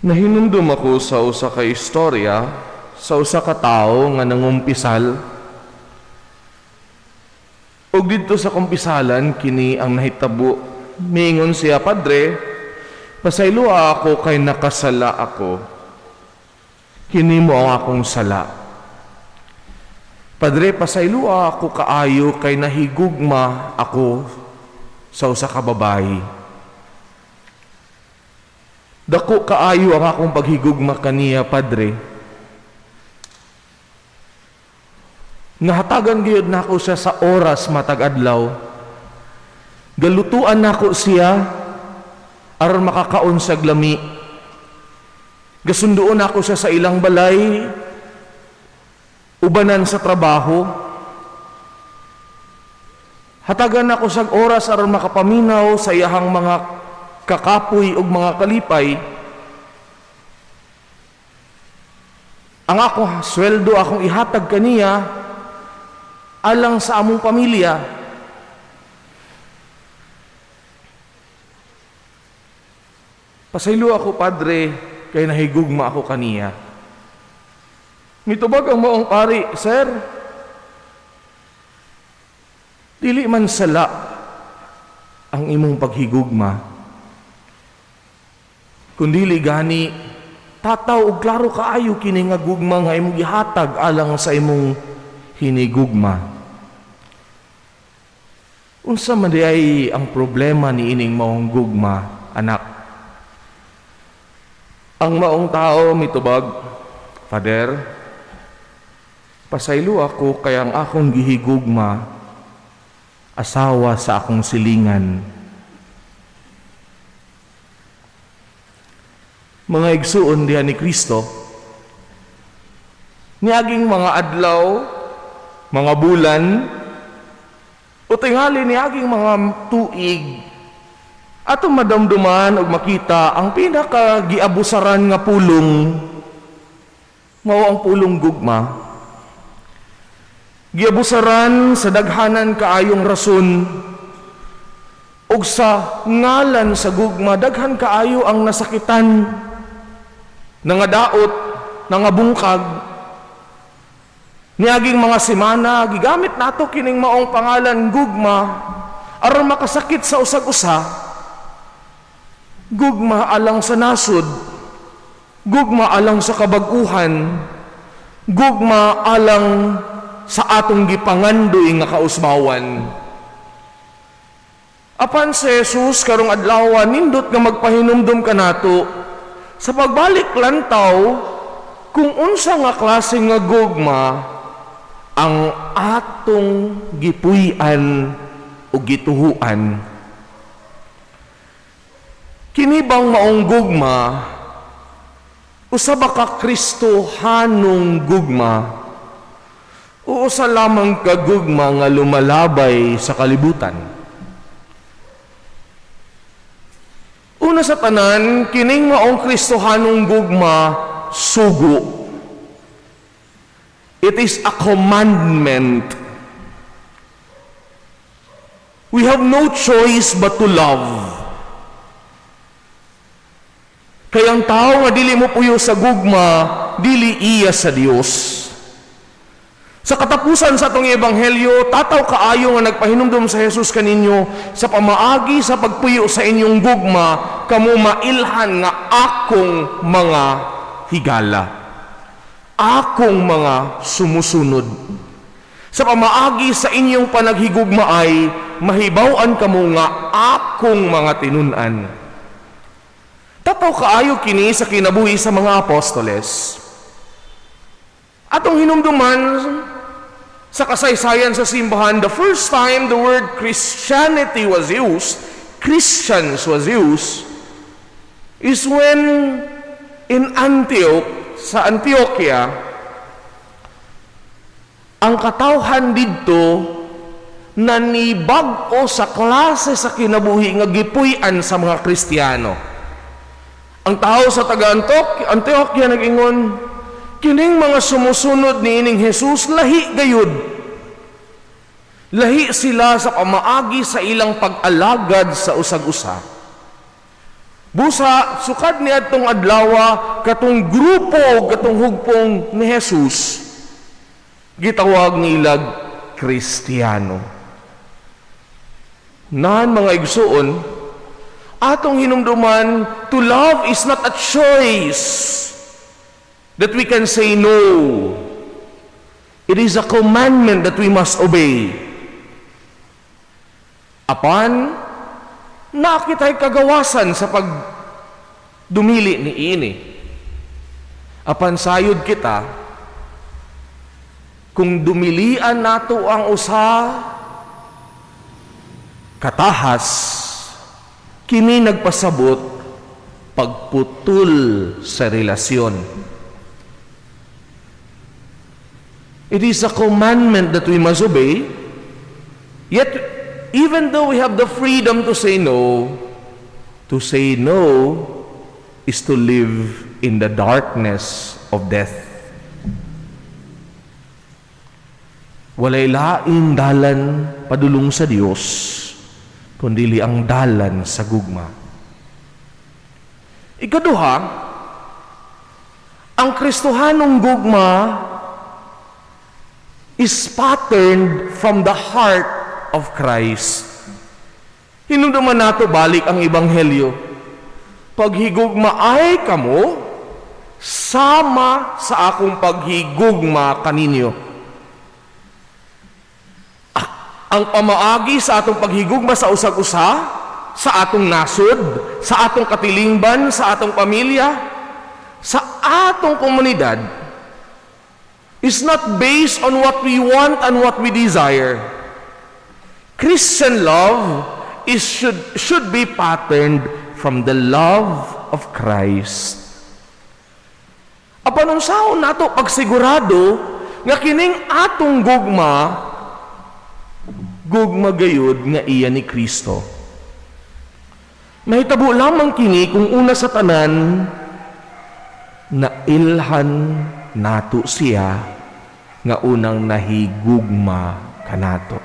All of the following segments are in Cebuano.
Nahinumdum ako sa usa ka istorya sa usa ka tawo nga nangumpisal. Ug didto sa kumpisalan kini ang nahitabo. Miingon siya, "Padre, pasayloa ako kay nakasala ako. Kini mao ang akong sala. Padre, pasayloa ako kaayo kay nahigugma ako sa usa ka babayi. Dako kaayo ang akong paghigugma kaniya, Padre. Nahatagan gyud nako siya sa oras matag adlaw. Galutuan nako siya aron makakaon sa lami. Gasunduon nako siya sa ilang balay, ubanan sa trabaho. Hatagan nako siyag oras aron makapaminaw sa iyahang mga kakapoy ug mga kalipay. Ang akong sweldo akong ihatag kaniya alang sa among pamilya. Pasaylo ako, Padre, kay nahigugma ako kaniya." Mitubag ang maong pari, "Sir, dili man sala ang imong paghigugma. Kundili gani, tataw og klaro kaayo kini nga gugma nga imong gihatag alang sa imong hinigugma. Unsa man diay ang problema ni ining maong gugma, anak?" Ang maong tao mitubag, "Father, pasaylo ako kay ang akong gihigugma asawa sa akong silingan." Mga igsuon diha ni Kristo, niaging mga adlaw, mga bulan, o tingali niaging mga tuig, atong madamduman og makita ang pinakagiabusaran nga pulong, mao ang pulong gugma. Giabusaran sa daghanan kaayong rason, ug sa ngalan sa gugma daghan kaayo ang nasakitan, nangadaot, nangabungkag. Niaging mga semana, gigamit nato kining maong pangalan gugma aron makasakit sa usag-usa. Gugma alang sa nasod, gugma alang sa kabag-uhan, gugma alang sa atong gipangandoy nga kausmawan. Apan si Jesus karong adlaw nindot nga magpahinumdum kanato sa pagbalik lantaw kung unsa nga klase nga gugma ang atong gipuy-an o gituhuan. Kini bang maong gugma usa ba ka Kristohanong gugma o usa lamang ka gugma nga lumalabay sa kalibutan? Una sa tanan, kining maong Kristohanong gugma sugo. It is a commandment. We have no choice but to love. Kaya ang tao nga dili mo puyo sa gugma, dili iya sa Dios. Sa katapusan sa atong ebanghelyo, tataw kaayo nga nagpahinumdum sa Jesus kaninyo, sa pamaagi sa pagpuyo sa inyong gugma, kamo mailhan nga akong mga higala, akong mga sumusunod. Sa pamaagi sa inyong panaghigugma ay mahibaw-an kamo nga akong mga tinun-an. Tataw kaayo kini sa kinabuhi sa mga apostoles. Atong hinumduman sa kasaysayan sa simbahan, the first time the word Christianity was used, Christians was used, is when in Antioch, sa Antioquia, ang katawhan didto nanibag-o sa klase sa kinabuhi nga gipuy-an sa mga Kristiyano. Ang tao sa taga Antioquia nag-ingon, kining mga sumusunod ni ining Jesus lahi gayud. Lahi sila sa pamaagi sa ilang pag-alagad sa usag-usa. Busa, sukad ni adtong adlawa, katong grupo, katong hugpong ni Jesus, gitawag nilag Kristiyano. Nan, mga igsuon, atong hinumduman, to love is not a choice that we can say no. It is a commandment that we must obey. Apan, naa kita'y kagawasan sa pag dumili ni ini. Apan sayod kita, kung dumilian nato ang usa katahas, kini nagpasabot pagputol sa relasyon. It is a commandment that we must obey. Yet, even though we have the freedom to say no is to live in the darkness of death. Walay laing dalan padulong sa Dios kundili ang dalan sa gugma. Ikaduha, ang Kristohanong gugma is patterned from the heart of Christ. Hinumduman nato balik ang Ebanghelyo. "Paghigugmaay kamo sama sa akong paghigugma kaninyo." Ang pamaagi sa atong paghigugma sa usag-usa, sa atong nasod, sa atong katilingban, sa atong pamilya, sa atong komunidad, is not based on what we want and what we desire. Christian love is should be patterned from the love of Christ. Apan unsaon nato pagsigurado nga kining atong gugma, gugma gayud nga iya ni Kristo? Mahitabo lamang kini kung una sa tanan nailhan nato siya nga unang nahigugma kanato.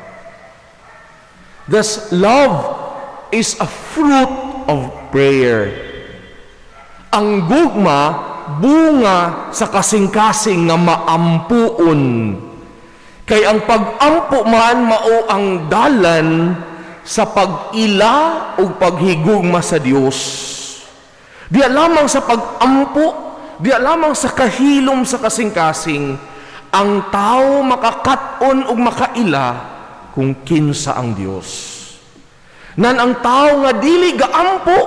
Thus, love is a fruit of prayer. Ang gugma, bunga sa kasing-kasing nga maampuon. Kay ang pag-ampo man mao ang dalan sa pag-ila ug paghigugma sa Dios. Diya lamang sa pag-ampo, diya lamang sa kahilom sa kasing-kasing, ang tao makakat-on ug makaila kung kinsa ang Dios. Nan ang tao nga dili gaampo,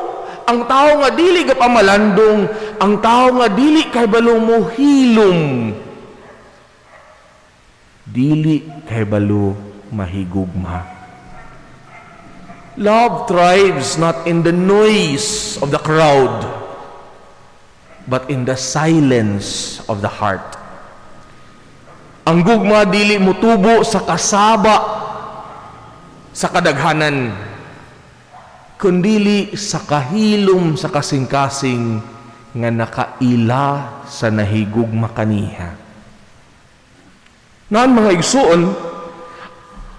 ang tao nga dili gapamalandong, ang tao nga dili kahibalo mohilom, dili kahibalo mahigugma. Love thrives not in the noise of the crowd, but in the silence of the heart. Ang gugma dili mutubo sa kasaba sa kadaghanan, kundili sa kahilom sa kasing-kasing nga nakaila sa nahigugma kaniha. Nan, mga igsuon,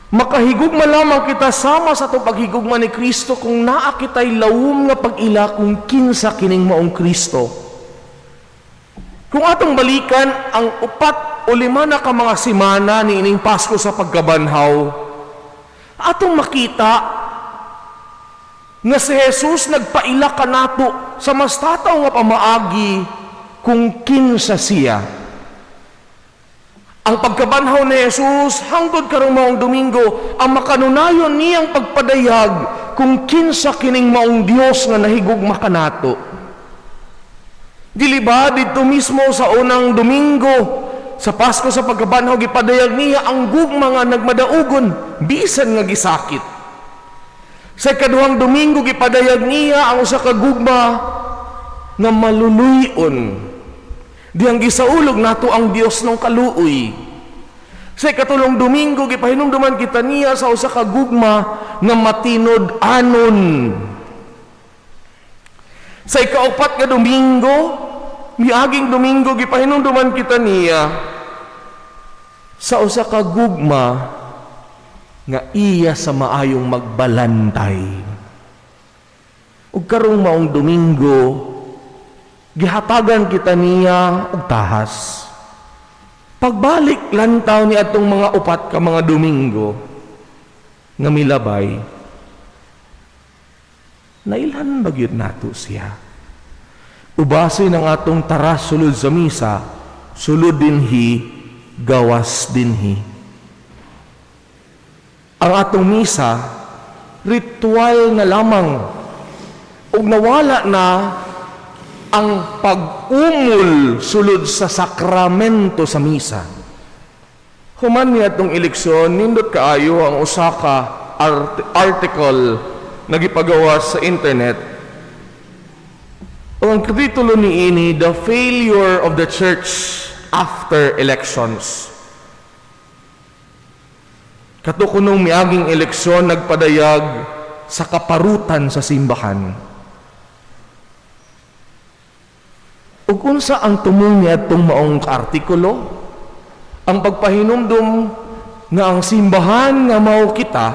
makahigugma lamang kita sama sa atong paghigugma ni Kristo kung naa kita'y lawom nga pag-ila kung kinsa kining maong Kristo. Kung atong balikan ang 4 o 5 na ka mga semana ni ining Pasko sa Pagkabanhaw, atong makita nga si Jesus nagpaila kanato sa mas tataw nga pamaagi kung kinsa siya. Ang pagkabanhaw ni Jesus hangtod karong maong Domingo ang makanunayon niyang pagpadayag kung kinsa kining maong Dios nga nahigugma kanato. Dili ba didto mismo sa unang Domingo sa Pasko sa Pagkabanhaw, gipadayag niya ang gugma nga nagmadaugon bisan nga gisakit? Sa ikaduhang Domingo, gipadayag niya ang usa ka gugma nga maluluy-on, diyang gisaulog nato ang Dios ng kaluoy. Sa ikatulong Domingo, gipahinumduman kita niya sa usa ka gugma nga matinud-anon. Sa ikaupat nga Domingo, miaging Domingo, gipahinumduman kita niya sa usa ka gugma nga iya sa maayong magbalantay. Ug karong maong Domingo, gihatagan kita niya og tahas. Pagbalik lantaw ni atong mga 4 ka mga Domingo nga milabay, nailhan ba gyud nato siya? Ubasin ang atong taras sulod sa misa, sulod dinhi, gawas dinhi. Ang atong misa, ritual na lamang. Ug nawala na ang pag-umol sulod sa sakramento sa misa. Human niya atong eleksyon, nindot kaayo ang usa ka article na gipagawa sa internet. Ang titulo niini, "The Failure of the Church After Elections." Kato kunong miaging eleksyon nagpadayag sa kaparutan sa simbahan. Ug unsa ang tumong niadtong maong artikulo? Ang pagpahinumdum nga ang simbahan nga mao kita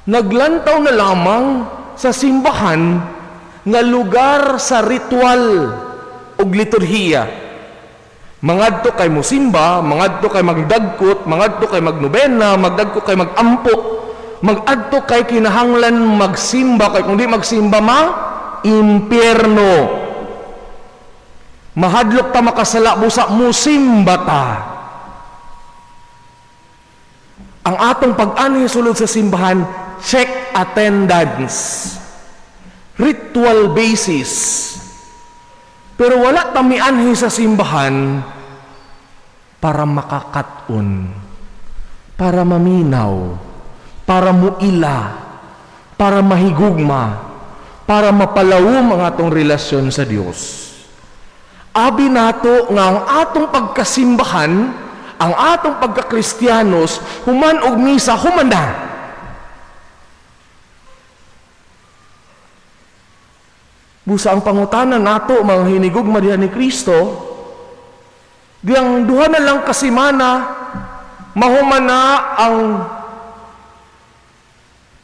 naglantaw na lamang sa simbahan nga lugar sa ritual ug liturhiya. Mangadto kay musimba, mangadto kay magdagkot, mangadto kay magnobena, magdagko kay magampo, magadto kay kinahanglan magsimba, kay kung di magsimba ma impierno. Mahadlok ta makasala busa musimba ta. Ang atong pag-anhi sulod sa simbahan, check attendance, ritual basis. Pero wala ta mianhi sa simbahan para makakaton, para maminaw, para muila, para mahigugma, para mapalawom ang atong relasyon sa Dios. Abi nato nga ang atong pagkasimbahan, ang atong pagkakristiyanos, human og misa, human na. Busa ang pangutana nato, mga hinigugma diha ni Kristo, diyang duha na lang kasimana, mahuman na ang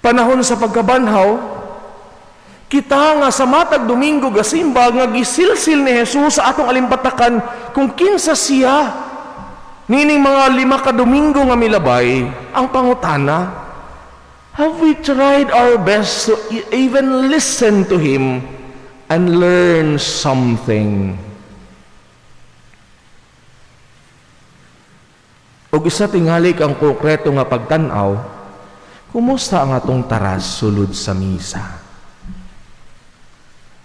panahon sa pagkabanhaw, kita nga sa matag Domingo gasimba nga gisilsil ni Jesus sa atong alimpatakan kung kinsa siya. Nining mga 5 ka Domingo nga milabay, ang pangutana, have we tried our best to even listen to Him and learn something? Og isa tingali kang konkreto nga pagtan-aw, kumusta ang atong taras sulod sa misa?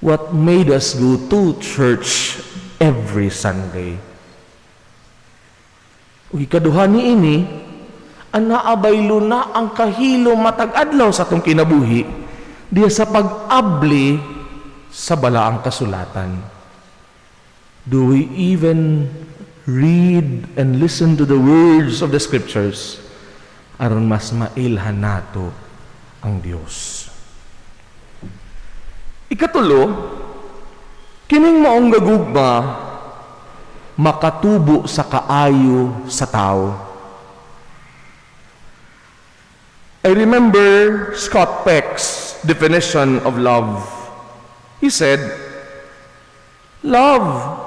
What made us go to church every Sunday? Ug ikaduha niini, ang naabaylo na ang kahilo matag adlaw sa atong kinabuhi diya sa pag-abli sa balaang kasulatan. Do we even read and listen to the words of the scriptures aron mas mailhan nato ang Dios? Ikatulo, kining maong gagugma makatubo sa kaayo sa tao. I remember Scott Peck's definition of love. He said, love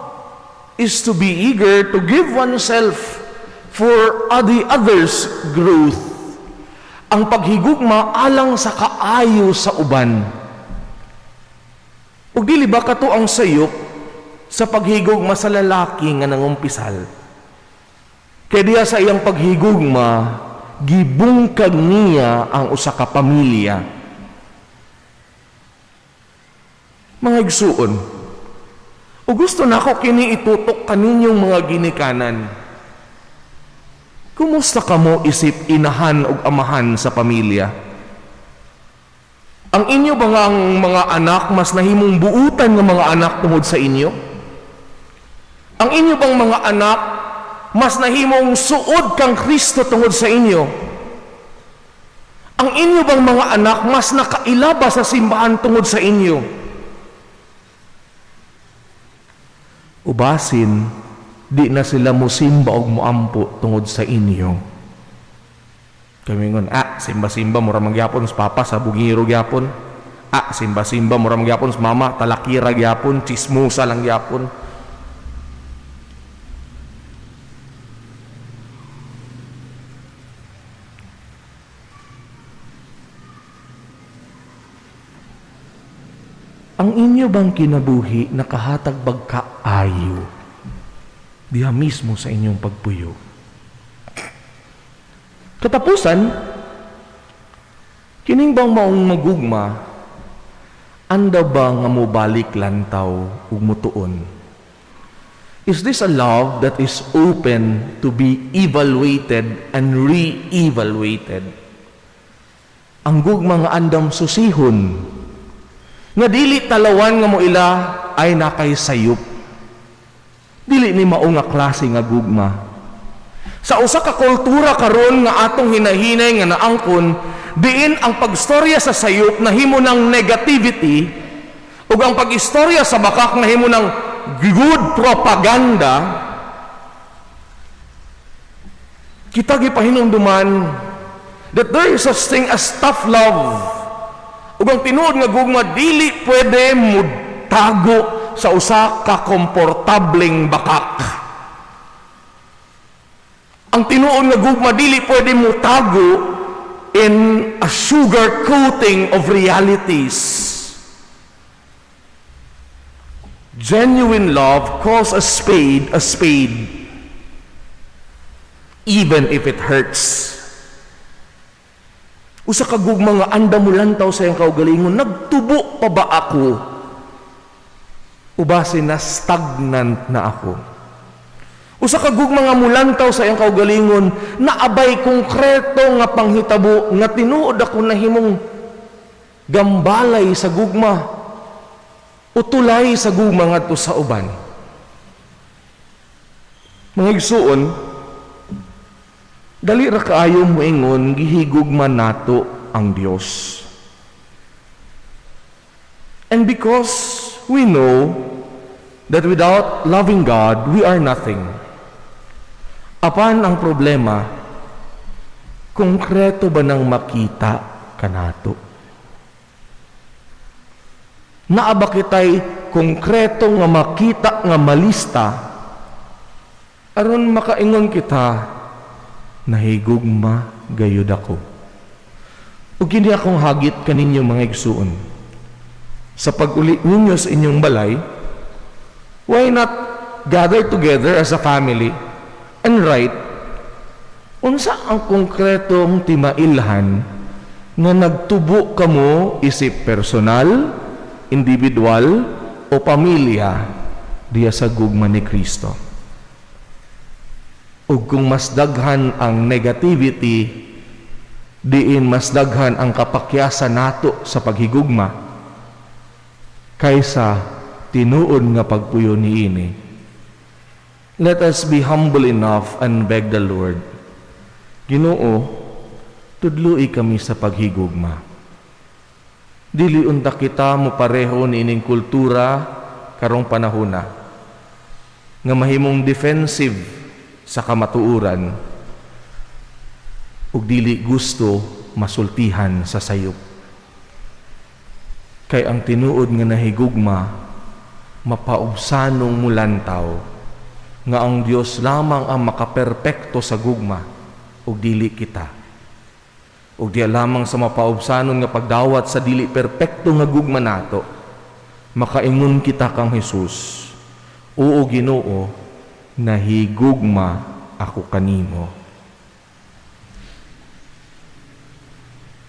is to be eager to give oneself for the other's growth. Ang paghigugma alang sa kaayo sa uban. Ug dili ba kato ang sayop sa paghigugma sa lalaki nga nangumpisal? Kay diha sa iyang paghigugma, gibungkag niya ang usa ka pamilya. Mga igsuon, ug gusto nako kini itutok kaninyong mga ginikanan. Kumusta kamo isip inahan ug amahan sa pamilya? Ang inyo ba nga ang mga anak mas nahimong buutan nga mga anak tungod sa inyo? Ang inyo bang mga anak mas nahimong suod kang Kristo tungod sa inyo? Ang inyo bang mga anak mas nakailaba sa simbahan tungod sa inyo? Ubasin, di na sila musimba og muampo tungod sa inyo. Kami ngon, simba-simba, mura mangyapon sa papa, sa bugiro gyapon. Ah, simba-simba, mura man gyapon sa mama, talakira gyapon, chismosa lang gyapon. Ang inyo bang kinabuhi nakahatag bag kaayo diha mismo sa inyong pagpuyo? Katapusan, kining bang maong magugma, anda ba nga mobalik lantaw ug mutuon? Is this a love that is open to be evaluated and re-evaluated? Ang gugma nga andam susihon, nga dili talawan nga moila ay nakay sayop. Dili ni mao nga klase nga gugma. Sa usa ka kultura karon nga atong hinahinay nga naangkon, diin ang pagstorya sa sayop nahimo ng negativity ug ang pagistorya sa bakak nahimo ng good propaganda, kita gipahinumduman that there is such thing as tough love. Ug ang tinuod nga gugma dili pwede mutago sa usa ka komportableng bakak. Ang tinuod nga gugma dili pwede mutago in a sugar coating of realities. Genuine love calls a spade a spade, even if it hurts. Usa ka gugma nga andam molantaw sa iyang kaugalingon, nagtubo pa ba ako? O base na stagnant na ako? Usa ka gugma nga mulantaw sa iyang kaugalingon, naabay konkreto nga panghitabo nga tinuod ako nahimong gambalay sa gugma o tulay sa gugma ngadto sa uban. Mga igsuon, dali ra kaayo moingon gihigugma nato ang Dios. And because we know that without loving God, we are nothing. Apan ang problema, konkreto ba nang makita kanato? Naa ba kitay konkreto nga makita nga malista aron makaingon kita, nahigugma gayud ako. Ug kini akong hagit kaninyo mga igsuon. Sa pag-uli ninyo sa inyong balay, why not gather together as a family and write unsa ang konkretong timailhan nga nagtubo kamo isip personal, individual o pamilya diya sa gugma ni Kristo. Ug kung mas daghan ang negativity, diin mas daghan ang kapakyasan nato sa paghigugma kaysa tinuod nga pagpuyo niini. Let us be humble enough and beg the Lord, Ginoo, tudloi kami sa paghigugma. Dili unta kita mopareho niining kultura karong panahona nga mahimong defensive sa kamatuoran ug dili gusto masultihan sa sayop. Kay ang tinuod nga nahigugma mapaubsanong mulantaw nga ang Dios lamang ang makaperpekto sa gugma ug dili kita. Ug diya lamang sa mapaubsanon nga pagdawat sa dili perpekto nga gugma nato, makaingon kita kang Hesus, oo Ginoo, nahigugma ako kanimo.